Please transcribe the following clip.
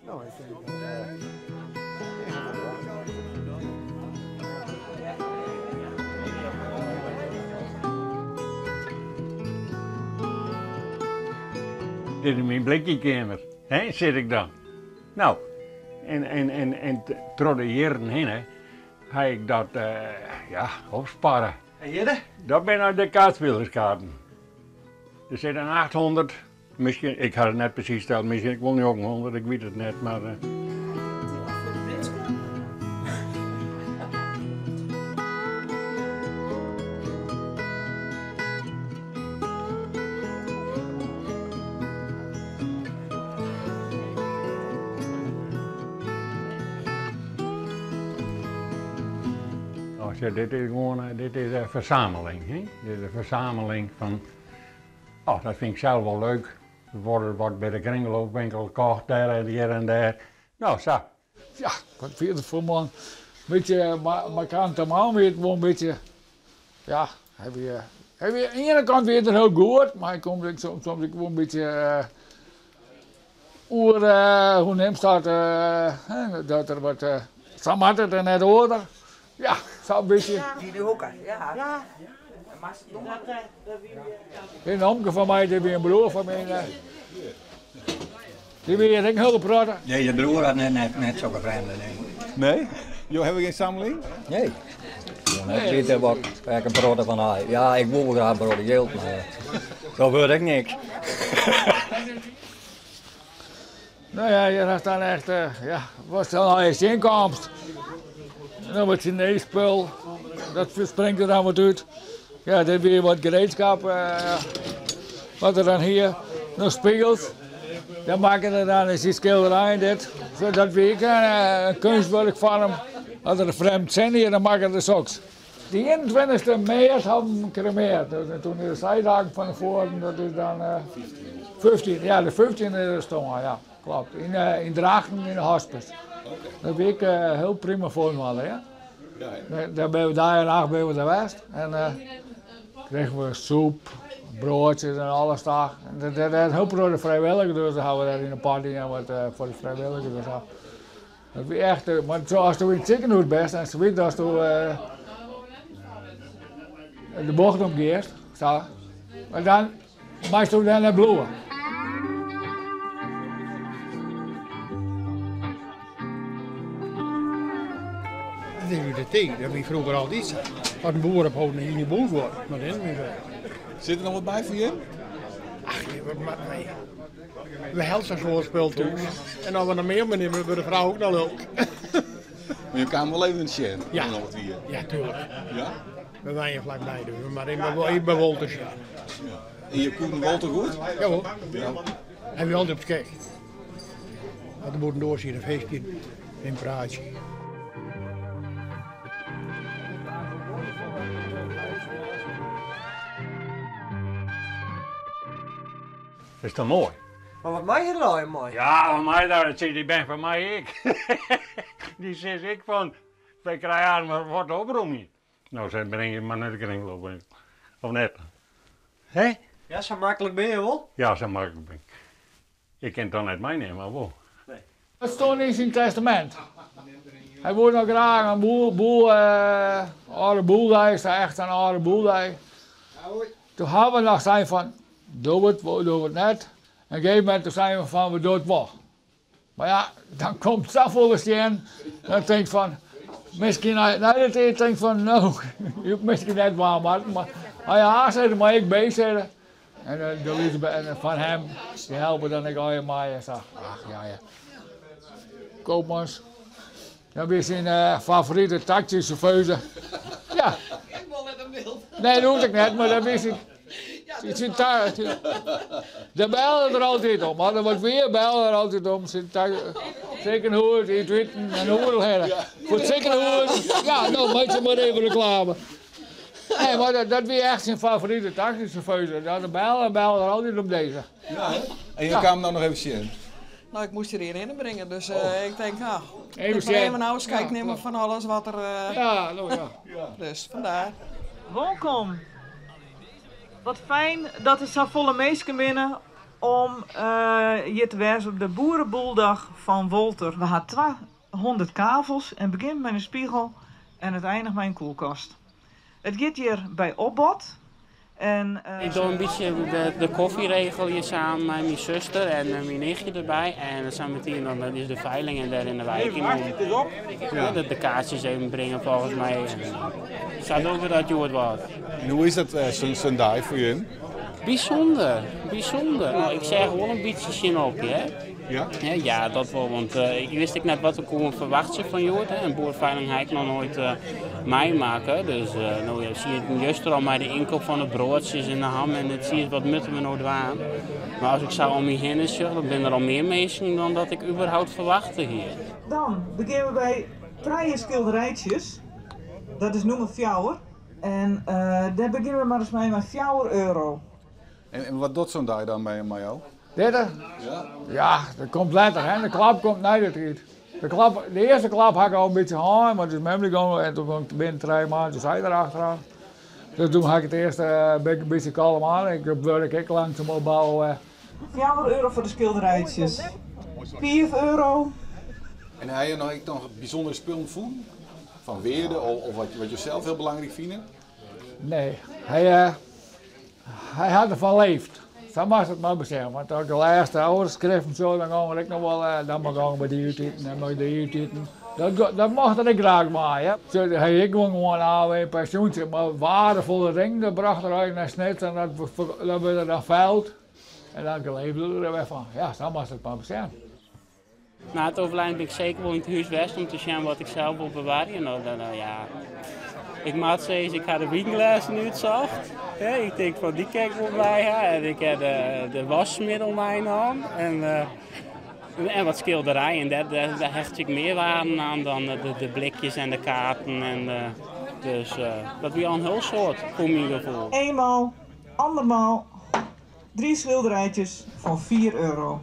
No, ik tink dat Dit is myn blikjekeamer, hè, sit ik dan. No, en, en, en, en troch de jierren hinne ha ik dat, ja, opsparre. En hjirre? Dat binne de kaartspilerskaarten. Der sit in 800, miskien, ik ha it net presys teld, miskien ek wol 900, ik wit it net, mar. Oh, dit is gewoan, dit is in fersameling, hè? Dit is in fersameling fan, oh, dat fyn ik sels wol leuk. Der wurde wat by de kringloopwinkel kocht, dêr en hjir en dêr. No, sa. Ja, wat wie der foar man? Bytsje markante man wie it wol in bytsje. Ja, hy wie, hy wie, oan de iene kant wie er hiel goed, mar hy komt ek soms ek wol in bytsje oer, hoe neamst dat, dat er wat, sa moat it en net oarder. Ja, sa'n bytsje. Dy de hoeke, ja. Ja. In omke fan my, dy wie in broer fan my. Dy wie ek in hiele protte. Nee, de broer hat net, net sokke frjemde dingen. Nee? Jo hawwe gjin samling? Nee. Ik wit der wat, ek in protte fan ha. Ja, ik wol wol graach in protte jild, mar dat wurdt ek niks. No ja, hjir hast dan echt, ja, watst dan allegear tsjinkomst. No wat Sinees spul, dat springt der dan wat út. Ja, dit wie wat gereedskap wat er dan hie. No spegels, dan makke er dan is die skilderij dit. So dat wie ek in keunstwurk fan him. As er in frjemd sin hie, dan makke er soks. De 21ste maart ha him kremeard. Dus toen de seis dagen fan tefoaren, dat is dan 15, ja, de 15e is er stoarn, ja, klopt. Yn, yn Drachten yn de hospice. Dat wie ek hiel prima foar ja. Dêr binne we dei en nacht binne we der west. En kregen we soep, broadsjes en alles ta. En dat, dat, dat hiel protte frijwilligers, dus dan hawwe we dêr yn in part dien wat foar de frijwilligers en sa. Dat wie echt, mar as do yn it sikehûs bist en se wit datsto de bocht om giest, sa, mar dan meisto dêr net bliuwe. Dat is út de tiid, dat wie froeger altyd sa. As in boer opholden hie, hie boer guod, mar dat is net mear sa. Sit der noch wat by foar jim? Ach, wat moat my. We hawwe sa'n soad spul thús. En as we noch mear minimme, wurdt de frou ek noch lilk. Mar jo kamen wol even sjen, ja. noch wat wie. Ja, tuurlijk. Ja? We wenje flakby, dus we moatte even by Wolter sjen. Ja. En je koenen Wolter goed? Jawol. Ja. Hy wie altyd op skik. As der bûtendoar siet in feestje, in praatsje. Is toch moai? Mar wat mei je der allegear mei? Ja, wat mei dat? Dat dy bern fan my ek. Dy sizze ek fan, wy krije harren mar wat oprûmje. No, se bringe je mar nei de kringloopwinkel. Of net? Hè? Ja, sa maklik binne je wol? Ja, sa maklik bin ik. Ik kin it dan net meinimme, mar wol. Nee. Dat stond yn syn testamint. Hy woe noch graach in boel, boel, âlde boel is echt in âlde boel. Toen hawwe we noch sein fan, dogge we it wol, dogge we it net. En op in gegeven momint seinen we fan, we dogge it wol. Mar ja, dan komt safolle sjen, dan tink ik fan, miskien nei de tiid tink ik fan, no, je miskien net dwaan moatten, mar as je A sizze, moat je ek B sizze. En de Elisabeth en fan him, dy helpe dan ek allegear mei en sa. Ach ja, ja. Koopmans. Dat wie syn favorite taksysjauffeur. Ja. Ik wol net in byld. Nee, dat hoecht ek net, mar dat wie syn. Syn ta Dêr belle er altyd om. As der wat wie, belle er altyd om. Syn sikehûs, yn it witen en oeral hinne. Foar it sikehûs, ja, no meitsje mar even reklame. Nee, mar dat, dat wie echt syn favorite taksysjauffeur. Dat belle, belle er altyd om dizze. Ja, hè? En jo kamen no noch even sjen? No, ik moast hjir hjirhinne bringe, dus uh, ik tink, no, even ik even in ôfskied nimme fan alles wat der. Uh, ja, no ja. Dus vandaar. Wolkom. Wat fijn dat der safolle minsken binne. om hjir te wêzen op de Boereboeldag fan Wolter. We ha 200 kavels en begjint mei in spegel en it einiget mei in kuolkast. It giet hjir by opbod. En, Ik doe in bytsje de kofje regelje samen mei myn suster en myn nichtje derby. En sa meteen dan is de feiling en dêr yn de wijk yn om ja, de kaartsjes even bringe folgens my. En sa dogge we dat hjoed wat. En hoe is dat zo'n dag foar jim? Bysûnder, bysûnder. No, ik seach wol in bytsje tsjin op, hè. Ja? Ja, ja, dat wol, want ik wist ek net wat ik koe ferwachtsje fan hjoed. Hè. In boerefeiling ha ik noch noait meimakke. Dus no, ja, zie ik juster al mei de ynkeap fan de broadsjes en de ham en it tsiis, wat moatte we no dwaan? Mar as ik sa om my hinne sjoch, dan binne der al mear minsken dan dat ik überhaupt ferwachte hie. Dan begjinne we by trije skilderijtsjes. Dat is nûmer fjouwer. En dêr begjinne we mar ris mei mei €4. En wat docht zo'n dei dan mei jou? Dit? Ja. Ja, dat komt letter, hè. De klap komt nei de tiid. De, klap, de earste klap ha ik al in bytsje hân, want is mem gong en toen gong ik binnen 3 maanden sy der achteraan. Dus toen ha ik it earste ben ik in bytsje kalm oan. Ik wurk ek langsaam opbouwen. €4 foar de skilderijtsjes. €5. En ha je noch ek noch bysûndere spullen fûn? Fan wearde of wat je sels hiel belangryk fine? Nee, hy hat derfan leefd. Sa moatst it mar besjen. Want as de lêste ôfskriften sa, dan gean we ek noch wol, dan mar gean we dy útiten en mei dy útiten. Dat mocht er ek graach mei. Hè. So, hy ek gewoan ôf in pensjoentsje, mar waardefolle dingen, dat brocht er eigenlijk nei Snits en dat wurde dan feild. En dan leefde er der wer fan. Ja, sa moatst it mar besjen. Nei it overlijden bin ik seker wol yn it hûs west om te sjen wat ik sels wol bewarje. No, dan, nou, ja. Ik moat sizze, ik ha de wynglêzen útsocht. Ja, ik tink fan dy kin ik wol by ha. En ik ha de waskmiddel meinaam. En wat skilderijen. Dêr hecht ik mear waarde oan dan de blikjes en de kaarten. En, dus dat wie al in hiel soad foar myn gefoel. Eenmaal, andermaal, drie schilderijtjes van €4.